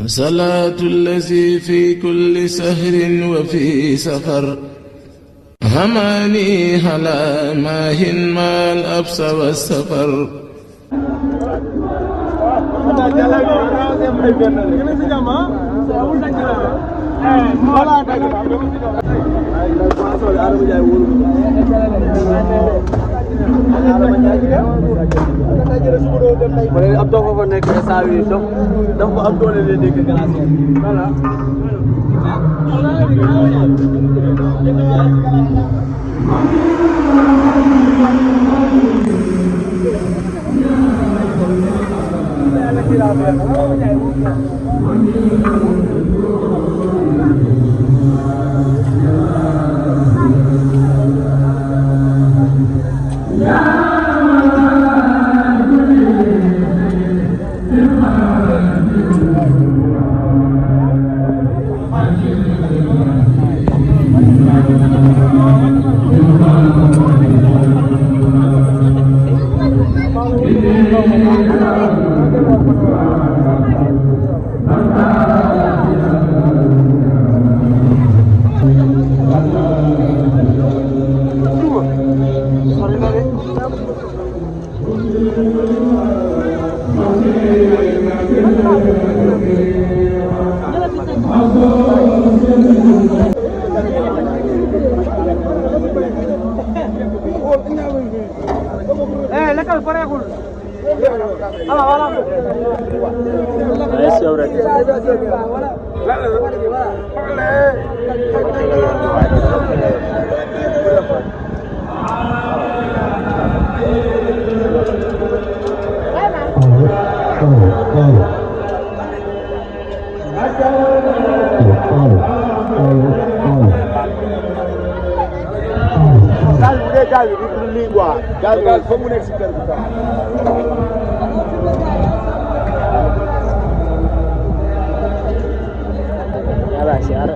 صلاة الذي في كل سهر وفي سفر هماني هلا ماهن ما الأبس والسفر ab dox fa nekk saa yu dox dafa am doole leen nekk glace voilà lekkal pareegul ala wala ay sew rek gaal bi du lii quoi gaal fa mu nekk si kër gi quoi ala siara